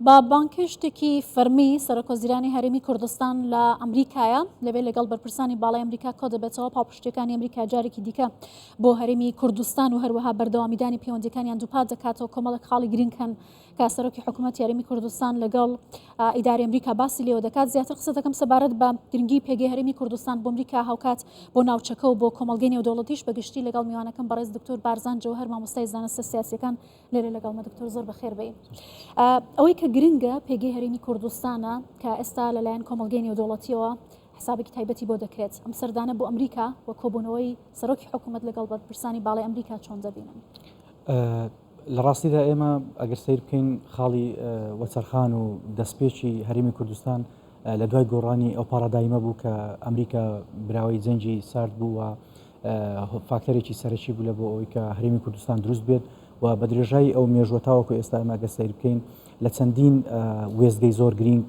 بە بانگهێشتێکی فەرمی سەرۆکوەزیرانی هەرێمی کوردستان لە ئەمریکایە، لەوێ لەگەڵ بەرپرسانی باڵای ئەمریکا کۆدەبێتەوە، پاڵپشتییەکانی ئەمریکا جارێکی دیکە بۆ هەرێمی کوردستان و هەروەها بەردەوامیدانی پەیوەندییەکانیان دووپات دەکاتەوە. کۆمەڵێک خاڵی گرنگ هەن کە سەرۆکی حکوومەتی هەرێمی کوردستان لەگەڵ ئیدارەی ئەمریکا باسی لێوە دەکات. زیاتر قسە دەکەم سەبارەت بە گرنگی پێگەی هەرێمی کوردستان بۆ ئەمریکا، هاوکات بۆ ناوچەکە و بۆ کۆمەڵگەی نێودەوڵەتیش بەگشتی لەگەڵ میوانەکەم بەڕێز دکتۆر بارزان جەوهەر مامۆستای زانستە سیاسییەکان لێرە لەگەڵمە. دکتۆر زۆر بەخێر بێی. ئەوەی کە گرنگە پێگەی هەرێمی کوردستانە کە ئێستا لەلایەن کۆمەڵگەی نێودەوڵەتیەوە حسابێکی تایبەتی بۆ دەکرێت. ئەم سەردانە بۆ ئەمریکا و کۆبوونەوەی سەرۆکی حکوومەت لەگەڵ بەرپرسانی باڵای ئەمریکا چۆن دەبینن؟ لە ڕاستیدا ئێمە ئەگەر سەیر بکەین خاڵی وەچەرخان و دەستپێکی هەرێمی کوردستان لە دوای گۆڕانی ئەو پاڕادایمە بوو کە ئەمریکا براوەی جەنگی سارد بوو و فاکتەرێکی سەرەکی بوو لە بۆ ئەوەی کە هەرێمی کوردستان دروست بێت و بە درێژایی ئەو مێژوە تاوەکو ئێستا ئێمە گەر سەیر بکەین لە چەندین وێستگەی زۆر گرینگ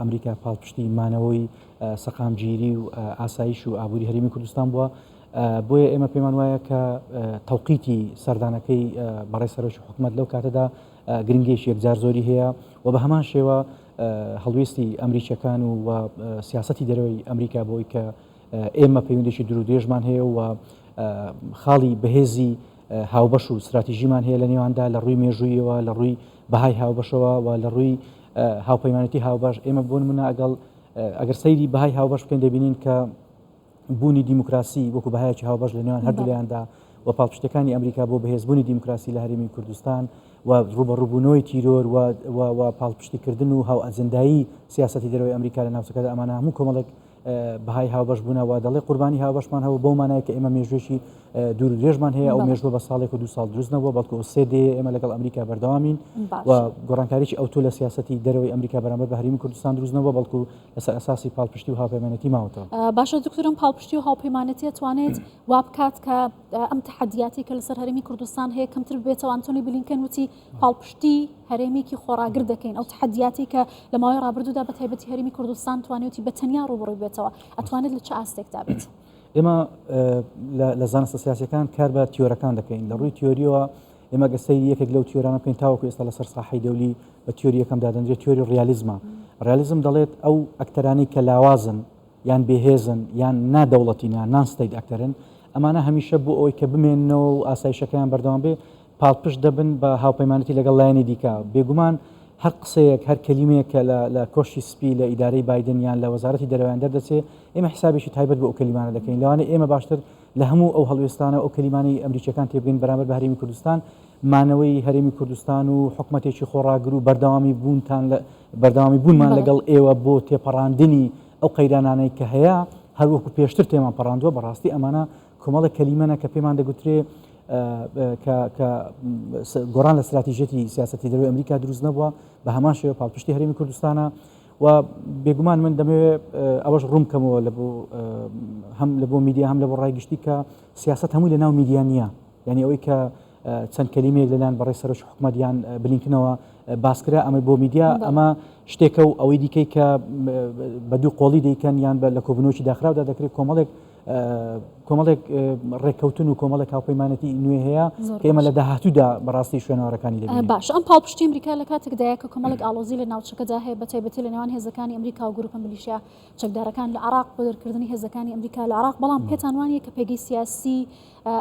ئەمریکا پاڵپشتی مانەوەی سەقامگیری و ئاسایش و ئابووری هەرێمی کوردستان بووە. بۆیە ئێمە پێمان وایە کە تەوقیتی سەردانەکەی بەڕێز سەرۆکی حکومەت لەو کاتەدا گرنگێکی یەکجار زۆری هەیە و بە هەمان شێوە هەڵوێستی ئەمریکیەکان و سیاسەتی دەرەوەی ئەمریکا بۆی کە ئێمە پەیوەندێکی دوور و درێژمان هەیە و خاڵی بەهێزی هاوبەش و ستراتیژیمان هەیە لە نێواندا لە ڕووی مێژوویەوە، لە ڕووی بەهای هاوبەشەوە و لە ڕووی هاوپەیمانێتی هاوبەش. ئێمە بۆ نمونە ئەگەڵ ئەگەر سەیری بەهای هاوبەش بکەین دەبینین کە بوونی دیموکراسی وەکو بەهایەکی هاوبەش لە نێوان هەردوو لایەندا و پاڵپشتەکانی ئەمریکا بۆ بەهێزبوونی دیموکراسی لە هەرێمی کوردستان و ڕووبەڕووبوونەوەی تیرۆر و و پاڵپشتیکردن و هاوئەجندایی سیاسەتی دەرەوەی ئەمریکا لە ناوچەکەدا ئەمانە هەموو کۆمەڵێک بەهای هاوبەش بوونە و دەڵێ قوربانی هاوبەشمان هەبوو بەو مانای کە ئێمە مێژوویەکی دوور و درێژمان هەیە ئەو مێژووە بە ساڵێک و دوو ساڵ دروست نەبووە بەڵکو سێ دەیە ئێمە لەگەڵ ئەمریکا بەردەوامین و گۆڕانکاریی ئەوتۆ لە سیاسەتی دەرەوەی ئەمریکا بەرامبەر بە هەرێمی کوردستان دروست نەبووە بەڵکو لەسەر ئەساسی پاڵپشتی و هاوپەیمانێتی ماوەتەوە. باشە دکتۆر ئەم پاڵپشتی و هاوپەیمانێتیە توانێت وا بکات کە ئەم تەحەدیاتی کە لەسەر هەرێمی کوردستان هەیە کەمتر ببێتەوە؟ ئەنتۆنی بلینکن وتی پاڵپشتی هەرێمێکی خۆڕاگر دەکەین، ئەو تەحەدیاتی کە لە ماوەی ڕابردوودا بە تایبەتی هەرێمی کوردستان توانیوتی بە تەنیا ڕووبەڕووی بێتەوە، ئەتوانێت لە چ ئاستێکدا بێت؟ ئێمە لە زانستە سیاسیەکان کار بە تیۆرەکان دەکەین. لە ڕووی تیۆریەوە ئێمە گە سەیری یەکێک لەو تیۆرانە بکەین تاوەکو ئێستا لەسەر ساحەی دەولی بە تیۆری یەکەم دادەنرێت، تیۆری ڕیالیزمە. ڕیالیزم دەڵێت ئەو ئەکتەرانەی کە لاوازن یان بێهێزن یان نادەوڵەتین یان non state actor ن، ئەمانە هەمیشە بۆ ئەوەی کە بمێننەوە و ئاسایشەکەیان بەردەوام بێ پاڵپشت دەبن بە هاوپەیمانێتی لەگەڵ لایەنی دیکە. بێگومان هەر قسەیەک، هەر کەلیمەیەک کە لە لە کۆشکی سپی، لە ئیدارەی بایدن یان لە وەزارەتی دەرەوەیان دەردەچێ، ئێمە حیسابێکی تایبەت بۆ ئەو کەلیمانە دەکەین. لەوانەیە ئێمە باشتر لە هەموو ئەو هەڵوێستانە و ئەو کەلیمانەی ئەمریکییەکان تێبگەین بەرامبەر بە هەرێمی کوردستان، مانەوەی هەرێمی کوردستان و حکومەتێکی خۆڕاگر و بەردەوامی بوونتان لە بەردەوامی بوونمان لەگەڵ ئێوە بۆ تێپەڕاندنی ئەو قەیرانانەی کە هەیە هەر وەکو پێشتر تێمان پەڕاندووە. بەڕاستی ئەمانە کۆمەڵێک کەلیمەنە کە پێمان دەگوترێ کە کە گۆڕان لە ستراتیژیەتی سیاسەتی دەرەوەی ئەمریکا دروست نەبووە، بە هەمان شێوە پاڵپشتی هەرێمی کوردستانە و بێگومان من دەمەوێت ئەوەش ڕوون بکەمەوە لە بۆ هەم لە بۆ میدیا هەم لە بۆ ڕای گشتی کە سیاسەت هەمووی لە ناو میدیا نییە. یعنی ئەوەی کە چەند کەلیمەیەک لەلایەن بەڕێز سەرۆکی حکومەت یان بلینکنەوە باسکرا ئەمە بۆ میدیا ئەمە شتێکە و ئەوەی دیکەی کە بە دوو قۆڵی دەیکەن یان بە لە کۆبوونەوەی داخراودا دەکرێت کۆمەڵێک کۆمەڵێک ڕێککەوتن و کۆمەڵێک هاوپەیمانەتی نوێ هەیە کە ئێمە لە داهاتوودا بەڕاستی شوێنەوارەکانی دەبینین. باش ئەم پاڵپشتی ئەمریکا لە کاتێکدایە کە کۆمەڵێک ئاڵۆزی لە ناوچەکەدا هەیە بە تایبەتی لە نێوان هێزەکانی ئەمریکا و گروپە میلیشیا چەکدارەکان لە عێراق بۆ دەرکردنی هێزەکانی ئەمریکا لە عێراق، بەڵام پێتان وانییە کە پێگەی سیاسی،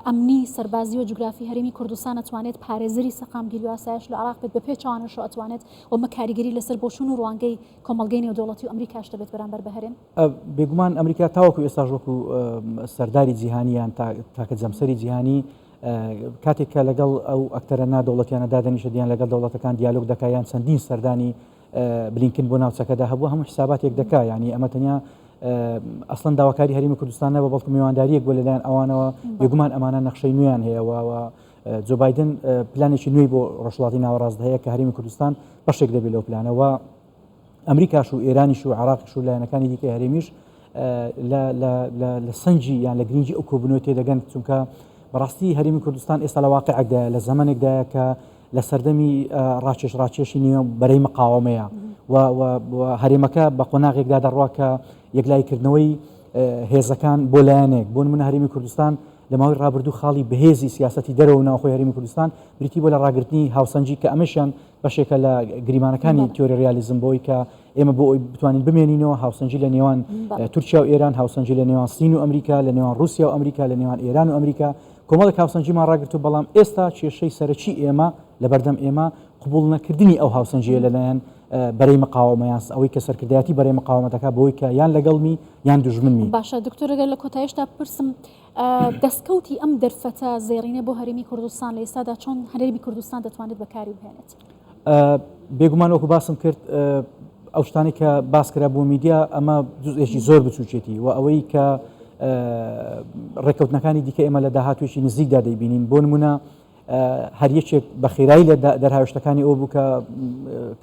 ئەمنی، سەربازی و جوگرافی هەرێمی کوردستان ئەتوانێت پارێزەری سەقامگیری و ئاسایش لە عێراق بێت، بە پێچەوانەشەوە ئەتوانێت و ئەمە کاریگەری لەسەر بۆچوون و ڕوانگەی کۆمەڵگەی نێودەوڵەتی و ئەمریکاش دەبێت بەرامبەر بە هەرێم؟ بێگومان ئەمریکا تاوەکو ئێستاش وەکو سەرداری جیهانی یان تاکە جەمسەری جیهانی کاتێک کە لەگەڵ ئەو ئەکتەرە نادەوڵەتیانە دادەنیشێت یان لەگەڵ دەوڵەتەکان دیالۆگ دەکا یان چەندین سەردانی بلینکن بۆ ناوچەکەدا هەبوو هەموو حساباتێک دەکا یعنی ئەمە تەنیا ئەسڵەن داواکاری هەرێمی کوردستان نەبوو بەڵکو میوانداریەک بۆ لەلایەن ئەوانەوە بێگومان ئەمانە نەخشەی نوێیان هەیە و جۆ بایدن پلانێکی نوێی بۆ ڕۆژهەڵاتی ناوەڕاست هەیە کە هەرێمی کوردستان بەشێک دەبێت لەو پلانەوە. ئەمریکاش و ئێرانیش و عێراقیش و لایەنەکانی دیکەی هەرێمیش لە سەنگی یان لە گرنگی ئەو کۆبوونەوە تێدەگەن، چونکە بەڕاستی هەرێمی کوردستان ئێستا لە واقعێکدایە، لە زەمەنێکدایە کە لە سەردەمی ڕاکێش ڕاکێشی نێو بەرەی مقاومەیە و هەرێمەکە بە قۆناغێکدا دەڕوا کە یەکلاییکردنەوەی هێزەکان بۆ لایەنێک، بۆ نمونە هەرێمی کوردستان لە ماوەی ڕابردوو خاڵی بەهێزی سیاسەتی دەرەوە و ناوخۆی هەرێمی کوردستان بریتی بووە لە ڕاگرتنی هاوسەنگی کە ئەمەشیان بەشێکە لە گریمانەکانی تیۆری ڕیالیزم بۆی کە ئێمە بۆ ئەوی بتوانین بمێنینەوە هاوسەنگی لە نێوان تورکیا و ئێران، هاوسەنگی لە نێوان سین و ئەمریکا، لە نێوان ڕووسیا و ئەمریکا، لە نێوان ئێران و ئەمریکا، کۆمەڵێک هاوسەنگیمان ڕاگرتوو، بەڵام ئێستا کێشەی سەرەکی ئێمە لەبەردەم ئێمە قبوڵ نەکردنی ئەو هاوسەنگییە لەلایەن بەرەی مقاوەمە یان ئەوەی کە سەرکردایەتی بەرەی مقاوەمە دەکات بەوەی کە یان لەگەڵمی یان دوژمنمی. باشە دکتۆر گەر لە کۆتایشدا بپرسم دەستکەوتی ئەم دەرفەتە زێڕینە بۆ هەرێمی کوردستان لە ئێستادا چۆن هەرێمی کوردستان دەتوانێت بەکاری بهێنێت؟ بێگومان وەکو باسم کرد ئەو شتانەی کە باس کرا بۆ میدیا ئەمە جزئێکی زۆر بچووکێتی و ئەوەی کە ڕێککەوتنەکانی دیکە ئێمە لە داهاتوێکی نزیکدا دەیبینین بۆ نمونە هەر یەکێک بە خێرایی لە دەرهاوێشتەکانی ئەو بوو کە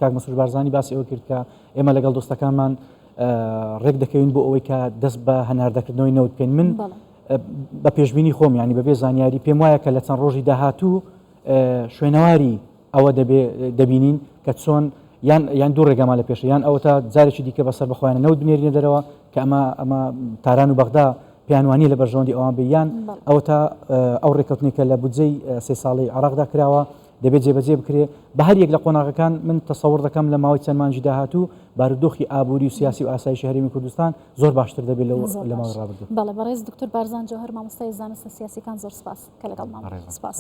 کاک مەسرور بارزانی باسی ئەوە کرد کە ئێمە لەگەڵ دۆستەکانمان ڕێک دەکەوین بۆ ئەوەی کە دەست بە هەناردەکردنەوەی نەوت بکەین من بە پێشبینی خۆم ینی بەبێ زانیاری پێم وایە کە لە چەند ڕۆژی داهاتوو شوێنەواری ئەوە دەبێ دەبینین کە چۆن یان یان دوو ڕێگامان لە پێشە یان ئەوەتا جارێکی دیکە بەسەر بەخۆیانە نەوت بنێرینە دەرەوە کە ئەمە ئەمە تاران و بەغدا پێیان وانیە لە بەرژەوەندی ئەوان بێ یان ئەوەتا ئەو ڕێککەوتنەی کە لە بودجەی سێ ساڵەی عێراقدا کراوە دەبێت جێبەجێ بکرێ بە هەر یەک لە قۆناغەکان من تەسەوڕ دەکەم لە ماوەی چەند مانگی داهاتوو بارودۆخی ئابووری و سیاسی و ئاسایشی هەرێمی کوردستان زۆر باشتر دەبێت لەو لە ماوەی ڕابردوو. بەڵێ بەڕێز دکتۆر بارزان جەوهەر مامۆستای زانستە سیاسیەکان زۆر سپاس کە لەگەڵمان بووی. سپاس.